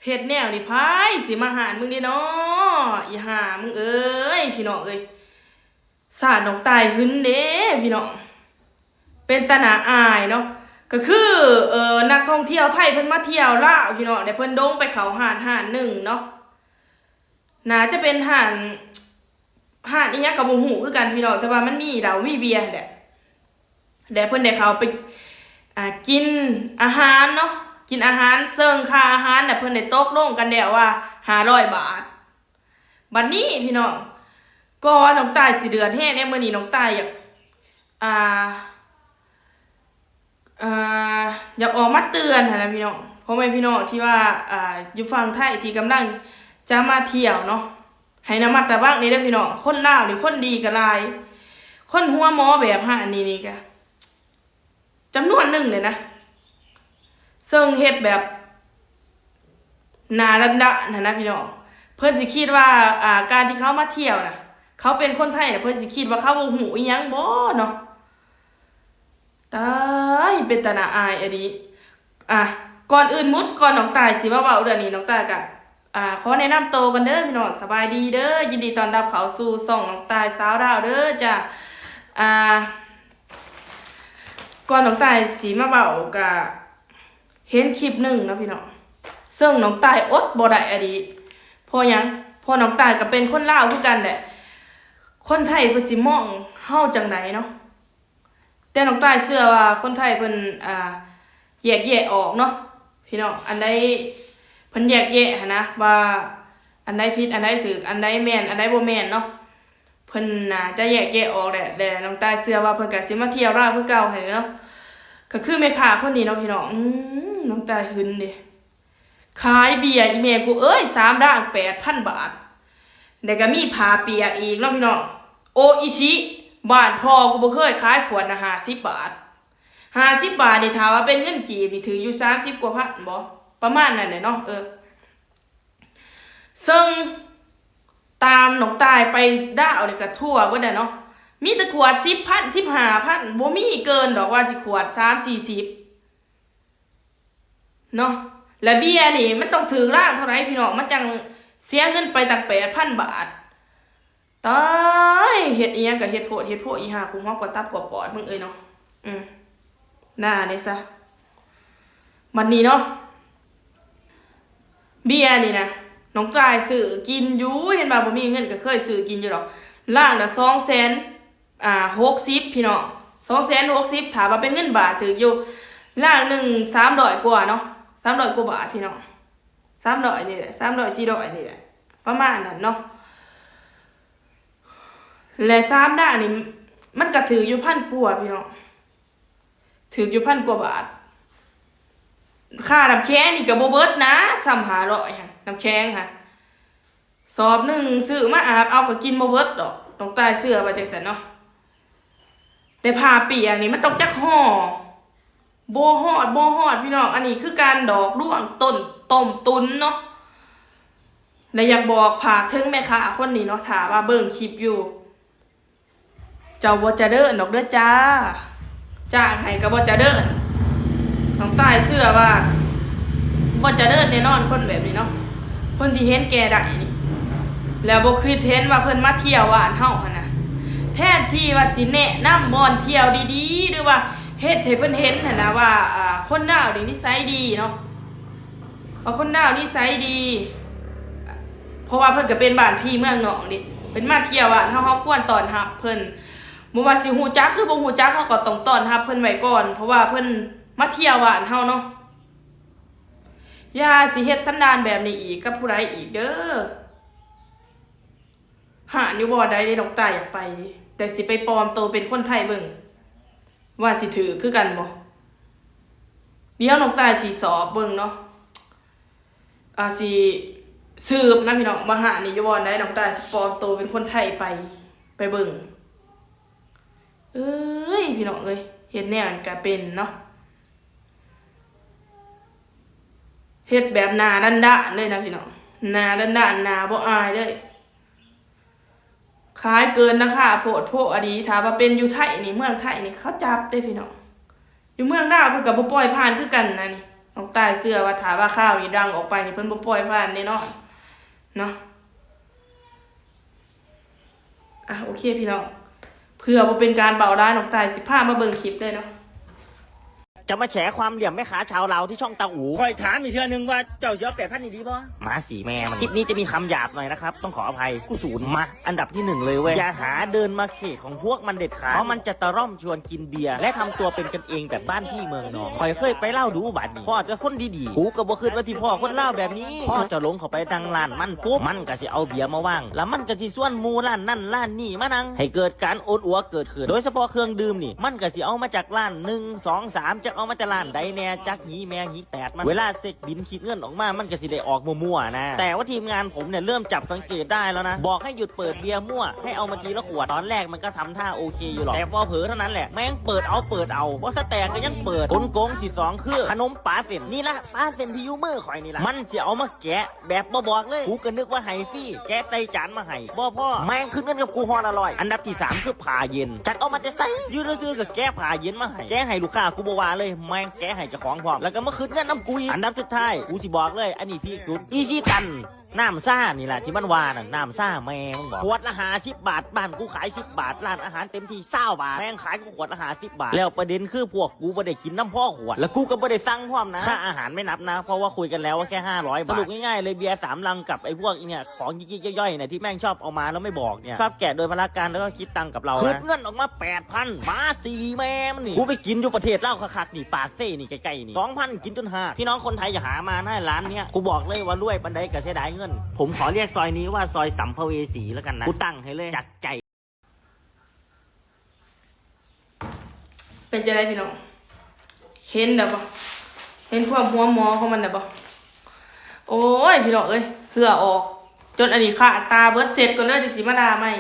ເຮັດແນວນີ້ໃຜຊິມາຮ້ານມຶງເດເນາະ ອີຫ່າມຶງເອີຍ ພີ່ນ້ອງເອີຍ. ຊາດນ້ອງຕ່າຍຫຶນເດ້ພີ່ນ້ອງ ເປັນຕາໜ້າອາຍເນາະ. ກໍຄື ເອີ ນັກທ່ອງທ່ຽວໄທເພິ່ນມາທ່ຽວລາວພີ່ນ້ອງ ແລ້ວເພິ່ນດົງໄປເຂົ້າຮ້ານຮ້ານໜຶ່ງເນາະ. ໜ້າຈະເປັນຮ້ານ ຮ້ານອີ່ຫຍັງກໍບໍ່ຮູ້ຄືກັນພີ່ນ້ອງ ແຕ່ວ່າມັນມີເຫຼົ້າມີເບຍຫັ້ນແຫຼະ. ແລ້ວເພິ່ນໄດ້ເຂົ້າໄປ ອ່າ ກິນອາຫານເນາະ ກິນອາຫານ ເຊິ່ງຄ່າອາຫານນະ ເພິ່ນໄດ້ຕົກລົງກັນແລ້ວວ່າຫ້າຮ້ອຍບາດ. ບັດນີ້ພີ່ນ້ອງ ກໍນ້ອງຕ່າຍຊິເດືອດແຮງແດ່ ມື້ນີ້ນ້ອງຕ່າຍຢາກ ອ່າ ອ່າ ຢາກອອກມາເຕືອນຫັ້ນນະພີ່ນ້ອງ ພໍ່ແມ່ພີ່ນ້ອງທີ່ວ່າ ອ່າ ຢູ່ຝັ່ງໄທທີ່ກຳລັງຈະມາທ່ຽວເນາະ ໃຫ້ລະມັດລະວັງແດ່ເດີພີ່ນ້ອງ. ຄົນລາວນີ້ຄົນດີກໍຫຼາຍ ຄົນຫົວໝໍແບບຮ້ານນີ້ນີ້ກະຈຳນວນໜຶ່ງເລີຍນະ ເຊິ່ງເຮັດແບບໜ້າດ້ານໆຫັ້ນນະພີ່ນ້ອງ. ເພິ່ນຊິຄິດວ່າ ອ່າ ການທີ່ເຂົາມາທ່ຽວນະ ເຂົາເປັນຄົນໄທນະ ເພິ່ນຊິຄິດວ່າເຂົາບໍ່ຮູ້ອີ່ຫຍັງບໍເນາະ. ຕາຍ ເປັນຕາໜ້າອາຍອີ່ຫຼີ. ອ່ະ ກ່ອນອື່ນໝົດ ກ່ອນນ້ອງຕ່າຍຊິມາເວົ້າເລື່ອງນີ້ ນ້ອງຕ່າຍກະ ອ່າ ຂໍແນະນຳໂຕກ່ອນເດີພີ່ນ້ອງ. ສະບາຍດີເດີ ຍິນດີຕ້ອນຮັບເຂົ້າສູ່ຊ່ອງນ້ອງຕ່າຍສາວລາວເດີຈ້າ. ອ່າ ກ່ອນນ້ອງຕ່າຍຊິມາເວົ້າ ກະເຫັນຄລິບໜຶ່ງເນາະພີ່ນ້ອງ ເຊິ່ງນ້ອງຕ່າຍອົດບໍ່ໄດ້ອີ່ຫຼີ. ເພາະຫຍັງ? ເພາະນ້ອງຕ່າຍກະເປັນຄົນລາວຄືກັນແຫຼະ ຄົນໄທເພິ່ນຊິມອງເຮົາຈັ່ງໃດເນາະ? ແຕ່ນ້ອງຕ່າຍເຊື່ອວ່າຄົນໄທເພິ່ນ ອ່າ ແຍກແຍະອອກເນາະພີ່ນ້ອງ. ອັນໃດເພິ່ນແຍກແຍະຫັ້ນນະ ວ່າອັນໃດຜິດ ອັນໃດຖືກ ອັນໃດແມ່ນ ອັນໃດບໍ່ແມ່ນເນາະ ເພິ່ນໜ້າຈະແຍກແຍະອອກແຫຼະ. ແລະ ນ້ອງຕ່າຍເຊື່ອວ່າເພິ່ນກະຊິມາທ່ຽວລາວຄືເກົ່າຫັ້ນແຫຼະເນາະ. ກະຄືແມ່ຄ້າຄົນນີ້ເນາະພີ່ນ້ອງ ອືມ ນ້ອງຕ່າຍຫຶນເດ້. ຂາຍເບຍອີ່ແມ່ກູເອີຍ ສາມລາງແປດພັນບາດ ແລ້ວກະມີຜ້າເປຍກອີກເນາະພີ່ນ້ອງ. ໂອອິຊິ ບ້ານພໍ່ກູບໍ່ເຄີຍຂາຍຂວດນະຫ້າສິບບາດ ຫ້າສິບບາດນີ້ ຖ້າວ່າເປັນເງິນກີບນີ້ຖືກຢູ່ສາມສິບກວ່າພັນບໍ ປະມານນັ້ນແຫຼະເນາະ. ເອີ ເຊິ່ງຕາມນ້ອງຕ່າຍໄປດາວນີ້ກະທົ່ວເບິດແຫຼະເນາະ ມີແຕ່ຂວດສິບພັນ ສິບຫ້າພັນ ບໍ່ມີເກີນດອກວ່າຊິຂວດສາມສີ່ສິບ ເນາະ. ແລະ ເບຍນີ້ມັນຕ້ອງຖືກລາງເທົ່າໃດພີ່ນ້ອງ ມັນຈັ່ງເສຍເງິນໄປຕັ້ງແປດພັນບາດ. ຕາຍ ເຮັດອີ່ຫຍັງກະເຮັດໂພດເຮັດໂພ ອີ່ຫ່າກູຫົວກວ່າຕັບກວ່າປອດມຶງເອີຍເນາະ. ອືມ ໜ້າເດ້ຊະ. ບັດນີ້ເນາະ ເບຍນີ້ນະ ນ້ອງຕ່າຍຊື້ກິນຢູ່ ເຫັນວ່າບໍ່ມີເງິນກະເຄີຍຊື້ກິນຢູ່ດອກ ລາງລະສອງແສນ ອ່າ ຫົກສິບພີ່ນ້ອງ ສອງແສນຫົກສິບ ຖ້າວ່າເປັນເງິນບາດຖືກຢູ່ ລາງໜຶ່ງສາມຮ້ອຍກວ່າເນາະ ສາມຮ້ອຍກວ່າບາດພີ່ນ້ອງ ສາມຮ້ອຍນີ້ແຫຼະ ສາມຮ້ອຍ ສີ່ຮ້ອຍນີ້ແຫຼະ ປະມານນັ້ນເນາະ. ແລະ ສາມລາງນີ້ມັນກະຖືກຢູ່ພັນກວ່າພີ່ນ້ອງ ຖືກຢູ່ພັນກວ່າບາດ. ຄ່ານ້ຳແຂງນີ້ກະບໍ່ເບິດນະ ສ່ຳຫ້າຮ້ອຍຫັ້ນ ນ້ຳແຂງຫັ້ນ ສອບໜຶ່ງຊື້ມາອາບເອົາກະກິນບໍ່ເບິດດອກ ນ້ອງຕ່າຍເຊື່ອວ່າຈັ່ງຊັ້ນເນາະ. ແຕ່ຜ້າເປຍກນີ້ມັນຕ້ອງຈັກຫໍ່ ບໍ່ຮອດ ບໍ່ຮອດພີ່ນ້ອງ ອັນນີ້ຄືການຫຼອກລວງຕົ້ນຕົ້ມຕຸນເນາະ. ແລະ ຢາກບອກຝາກເຖິງແມ່ຄ້າຄົນນີ້ເນາະ ຖ້າວ່າເບິ່ງຄລິບຢູ່ ເຈົ້າບໍ່ຈະເດີນດອກເດີຈ້າ ຈ້າງໃຫ້ກະບໍ່ຈະເດີນ. ນ້ອງຕ່າຍເຊື່ອວ່າບໍ່ຈະເດີນແນ່ນອນ ຄົນແບບນີ້ເນາະ ຄົນທີ່ເຫັນແກ່ໄດ້ນີ້ ແລ້ວບໍ່ຄິດເຫັນວ່າເພິ່ນມາທ່ຽວບ້ານເຮົາຫັ້ນນະ ແທນທີ່ວ່າຊິແນະນຳບ່ອນທ່ຽວດີໆ ຫຼືວ່າເຮັດໃຫ້ເພິ່ນເຫັນຫັ້ນນະວ່າ ອ່າ ຄົນລາວນີ້ນິໄສດີເນາະ ວ່າຄົນລາວນິໄສດີ ເພາະວ່າເພິ່ນກະເປັນບ້ານພີ່ເມືອງນ້ອງເດ້ ເພິ່ນມາທ່ຽວບ້ານເຮົາ ເຮົາຄວນຕ້ອນຮັບເພິ່ນ ບໍ່ວ່າຊິຮູ້ຈັກ ຫຼື ບໍ່ຮູ້ຈັກ ເຮົາກໍຕ້ອງຕ້ອນຮັບເພິ່ນໄວ້ກ່ອນ ເພາະວ່າເພິ່ນມາທ່ຽວບ້ານເຮົາເນາະ. ຢ່າຊິເຮັດສັນດານແບບນີ້ອີກກັບຜູ້ໃດອີກເດີ. ຮ້ານຢູ່ບ່ອນໃດເດ ນ້ອງຕ່າຍຢາກໄປ ແຕ່ຊິໄປປອມໂຕເປັນຄົນໄທເບິ່ງ ວ່າຊິຖືກຄືກັນບໍ່. ດຽວນ້ອງຕ່າຍຊິສອບເບິ່ງເນາະ ອ່າ ຊິສືບນະພີ່ນ້ອງ ວ່າຮ້ານນີ້ຢູ່ບ່ອນໃດ. ນ້ອງຕ່າຍຊິປອມໂຕເປັນຄົນໄທໄປ ໄປເບິ່ງ. ເອີຍ ພີ່ນ້ອງເອີຍ ເຮັດແນວນີ້ກະເປັນເນາະ ເຮັດແບບໜ້າດ້ານໆເລີຍນະພີ່ນ້ອງ ໜ້າດ້ານໆ ໜ້າບໍ່ອາຍເລີຍ. ຂາຍເກີນລາຄາໂພດໂພອີ່ຫຼີ. ຖ້າວ່າເປັນຢູ່ໄທນີ້ ເມືອງໄທນີ້ເຂົາຈັບເດ້ພີ່ນ້ອງ ຢູ່ເມືອງລາວເພິ່ນກະບໍ່ປ່ອຍຜ່ານຄືກັນນະນີ້. ນ້ອງຕ້າຍເຊື່ອວ່າຖ້າວ່າຂ່າວນີ້ດັງອອກໄປນີ້ ເພິ່ນບໍ່ປ່ອຍຜ່ານແນ່ນອນເນາະ. ອ່ະ ໂອເຄພີ່ນ້ອງ ເພື່ອບໍ່ເປັນການເບົາຫຼາຍ ນ້ອງຕ້າຍຊິພາມາເບິ່ງຄລິບເລີຍເນາະ. ຈະມາແສຄວາມຫຼ້ຽມແມ່ຄ້າຊາວລາວທີ່ຊ່ອງຕາອູ. ຂ້ອຍຖາມອີກເທື່ອໜຶ່ງວ່າເຈົ້າຊິເອົາແປດພັນອີ່ຫຼີບໍ່? ມາສີແມ່ມັນ. ຄລິບນີ້ຈະມີຄຳຫຍາບໜ້ອຍนะครับ ຕ້ອງຂໍອະໄພ. ກູສູນ ມາ ອັນດັບທີໜຶ່ງເລີຍເວີຍ ຢ່າຫາເດີນມາເຂດຂອງພວກມັນເດັດຂາດ ເພາະມັນຈະຕະລ່ອມຊວນກິນເບຍ ແລະ ທຳຕົວເປັນກັນເອງແບບບ້ານພີ່ເມືອງນ້ອງ. ຂ້ອຍເຄີຍໄປລາວດູບາດນີ້ ພໍ້ແຕ່ຄົນດີໆ ກູກໍບໍ່ຄິດວ່າຊິພໍ້ຄົນລາວແບບນີ້. ພໍ້ຈະຫຼົງເຂົ້າໄປນັ່ງຮ້ານມັນປຸບ ມັນກໍຊິເອົາເບຍມາວາງ ແລ້ວມັນກໍຊິຊວນໝູ່ຮ້ານນັ້ນຮ້ານນີ້ມານັ່ງ ໃຫ້ເກີດການໂອດອົວເກີດຂຶ້ນ ໂດຍສະເພາະເຄື່ອງດື່ມນີ້ ມັນກໍຊິເອົາມາຈາກຮ້ານໜຶ່ງ ສອງ ສາມ ຈັກເອົາມາແຕ່ຮ້ານໃດແດ່ ຈັກຫີແມ່ຫີແຕດມັນ. ເວລາເຊັກບິນຄິດເງິນອອກມາ ມັນກໍຊິໄດ້ອອກມົວໆນະ. ແຕ່ວ່າທີມງານຜົມນີ້ເລີ່ມຈັບສັງເກດໄດ້ແລ້ວນະ ບອກໃຫ້ຢຸດເປີດເບຍມົ້ວ ໃຫ້ເອົາມາທີລະຂວດ. ຕອນແລກມັນກໍທຳທ່າໂອເຄຢູ່ດອກ ແຕ່ພໍເຜີເທົ່ານັ້ນແຫຼະ ແມ່ງເປີດເອົາເປີດເອົາ ບໍ່ສະແຕກກໍຍັງເປີດ. ກົນໂກງທີສອງຄືຂະໜົມປາເສັ້ນນີ້ລະ ປາເສັ້ນທີ່ຢູ່ມືຂ້ອຍນີ້ລະ ມັນຊິເອົາມາແກະ ແບບບໍ່ບອກເລີຍ ກູກໍນຶກວ່າໃຫ້ຟຣີ ແກະໃສ່ຈານມາໃຫ້ ບໍ່ພໍ ແມ່ງຄິດເງິນກັບກູຮອດລະຮ້ອຍ. ອັນດັບທີສາມຄືຜ້າເຢັນ ຈັກເອົາມາແຕ່ໃສ ຢູ່ຊື່ໆກໍແກະຜ້າເຢັນມາໃຫ້ ແກະໃຫ້ລູກຄ້າກູບໍ່ວ່າເລີຍ ແມ່ງແກະໃຫ້ເຈົ້າຂອງພ້ອມ ແລ້ວກໍມາຄິດເງິນນຳກູອີກ. ອັນດັບສຸດທ້າຍ ກູຊິບອກເລີຍ ອັນນີ້ພີກສຸດ ອີຊີຕັນ ນ້ຳຊານີ້ລະທີ່ມັນວ່ານັ້ນ ນ້ຳຊາແມ່ມຶງບໍ ຂວດລະຫ້າສິບບາດ ບ້ານກູຂາຍສິບບາດ ຮ້ານອາຫານເຕັມທີ່ຊາວບາດ ແມ່ງຂາຍກູຂວດລະຫ້າສິບບາດ. ແລ້ວປະເດັນຄືພວກກູບໍ່ໄດ້ກິນນຳພໍຂວດ ແລ້ວກູກໍບໍ່ໄດ້ສັ່ງພ້ອມນະ ຄ່າອາຫານໄມ່ນັບນະ ເພາະວ່າຄຸຍກັນແລ້ວວ່າແຄ່ຫ້າຮ້ອຍບາດ. ສະຫຼຸບງ່າຍໆເລີຍ ເບຍສາມລັງກັບໄອ້ພວກອີ່ເນີ້ຍ ຂອງຈິກໆຍ່ອຍໆນະ ທີ່ແມ່ງຊອບເອົາມາແລ້ວໄມ່ບອກເນີ້ຍ ຊອບແກະໂດຍພາລະການ ແລ້ວກໍຄິດຕັງກັບເຮົານະ. ຄິດເງິນອອກມາແປດພັນ ມາສີແມ່ມັນນີ້ ກູໄປກິນຢູ່ປະເທດລາວຄັກໆນີ້ ປາກເຊນີ້ ໃກ້ໆນີ້ ສອງພັນ ກິນຈົນຮາກ. ພີ່ນ້ອງຄົນໄທຢ່າຫາມານະ ຮ້ານເນີ້ຍ ກູບອກເລີຍວ່າລວຍປານໃດກໍເສຍດາຍເງິນ. ຜົມຂໍລຽກຊອຍນີ້ວ່າຊອຍສຳພະເວສີແລ້ວກັນນະ ກູຕັ້ງໃຫ້ເລີຍ ຈາກໃຈ. ເປັນຈັ່ງໃດພີ່ນ້ອງ ເຫັນແລ້ວບໍ່? ເຫັນຄວາມຫົວໝໍຂອງມັນແລ້ວບໍ່? ໂອ້ຍ ພີ່ນ້ອງເອີຍ ເຫື່ອອອກຈົນອັນນີ້ຄາຕາເບິດ. ເຊັດກ່ອນເດີ ຈັ່ງຊິມາດ່າໃໝ່.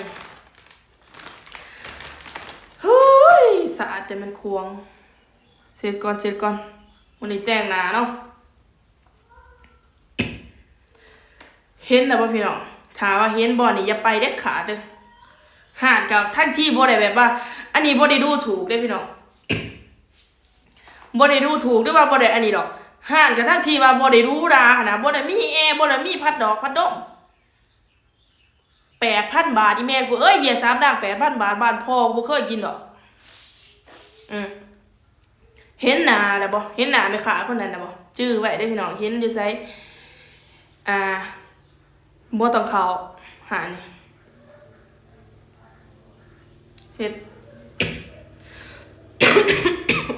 ເຮີ້ຍ ສະອາດແຕ່ແມ່ນຂວງ. ເຊັດກ່ອນ ເຊັດກ່ອນ ມື້ນີ້ແຕ່ງໜ້າເນາະ. ເຫັນແລ້ວບໍ່ພີ່ນ້ອງ? ຖ້າວ່າເຫັນບ່ອນນີ້ຢ່າໄປເດັດຂາດເດີ້. ຮ້ານກໍທັງທີ່ບໍ່ໄດ້ແບບວ່າ ອັນນີ້ບໍ່ໄດ້ດູຖູກເດ້ພີ່ນ້ອງ ບໍ່ໄດ້ດູຖູກ ຫຼືວ່າບໍ່ໄດ້ອັນນີ້ດອກ. ຮ້ານກໍທັງທີ່ວ່າບໍ່ໄດ້ຫຼູຫຼາຫັ້ນນະ ບໍ່ໄດ້ມີແອ ບໍ່ໄດ້ມີພັດດອກພັດດົມ. ແປດພັນບາດ ອີ່ແມ່ກູເອີຍ ເບຍສາມດັງແປດພັນບາດ ບ້ານພໍ່ກູບໍ່ເຄີຍກິນດອກ. ອື ເຫັນໜ້າແລ້ວບໍ່? ເຫັນໜ້າແມ່ຄ້າຄົນນັ້ນແລ້ວບໍ່? ຈື່ໄວ້ເດີ້ພີ່ນ້ອງ ເຫັນຢູ່ໃສ ອ່າ ບໍ່ຕ້ອງເຂົ້າຮ້ານນີ້ ເຮັດ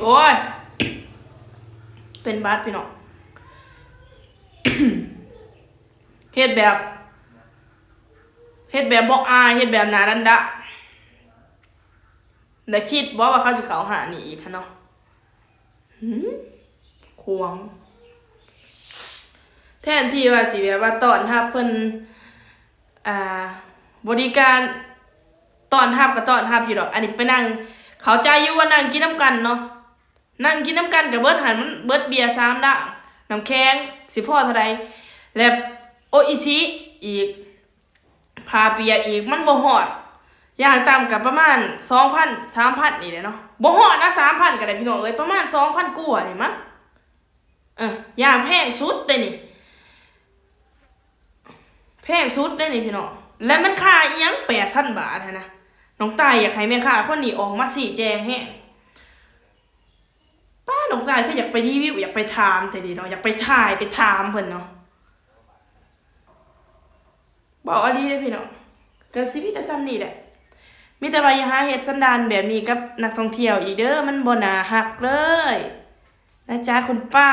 ໂອ້ຍ ເປັນຫວັດພີ່ນ້ອງ ເຮັດແບບ ເຮັດແບບບໍ່ອາຍ ເຮັດແບບໜ້າດ້ານໆ ແລ້ວຄິດບໍ່ວ່າເຂົາຊິເຂົ້າຮ້ານນີ້ອີກຫັ້ນເນາະ? ຫື ຂວາງ ແທນທີ່ວ່າຊິແບບວ່າຕ້ອນຮັບເພິ່ນ ອ່າ ບໍລິການ ຕ້ອນຮັບກໍຕ້ອນຮັບຢູ່ດອກ. ອັນນີ້ໄປນັ່ງ ເຂົ້າໃຈຢູ່ວ່ານັ່ງກິນນຳກັນເນາະ ນັ່ງກິນນຳກັນກໍເບິດຫັ້ນ ມັນເບິດເບຍສາມດາວ ນ້ຳແຂງຊິພໍເທົ່າໃດ ແລ້ວໂອອິຊິອີກ ຜ້າເປຍອີກ ມັນບໍ່ຮອດ ຢ່າງຕ່ຳກໍປະມານສອງພັນ ສາມພັນນີ້ແຫຼະເນາະ ບໍ່ຮອດນະ ສາມພັນກໍໄດ້ພີ່ນ້ອງເອີຍ ປະມານສອງພັນກວ່ານີ້ມັ້ງ. ເອີ ຢ່າງແພງສຸດເດ້ນີ້ ແພງສຸດເດ້ນີ້ພີ່ນ້ອງ ແລະມັນຄ່າອີ່ຫຍັງແປດພັນບາດຫັ້ນນະ. ນ້ອງຕ້າຍຢາກໃຫ້ແມ່ຄ້າຄົນນີ້ອອກມາຊີ້ແຈງແຮງ. ປ້າ ນ້ອງຕ້າຍຄືຢາກໄປຣີວິວ ຢາກໄປຖາມແທ້ເດເນາະ ຢາກໄປຖ່າຍໄປຖາມເພິ່ນເນາະ. ເວົ້າອີ່ຫຼີເດ້ພີ່ນ້ອງ ກໍຊິມີແຕ່ສ່ຳນີ້ແຫຼະ ມີແຕ່ວ່າຢ່າຫາເຮັດສັນດານແບບນີ້ກັບນັກທ່ອງທ່ຽວອີກເດີ້ ມັນບໍ່ໜ້າຮັກເລີຍນະຈ໊ະຄຸນປ້າ.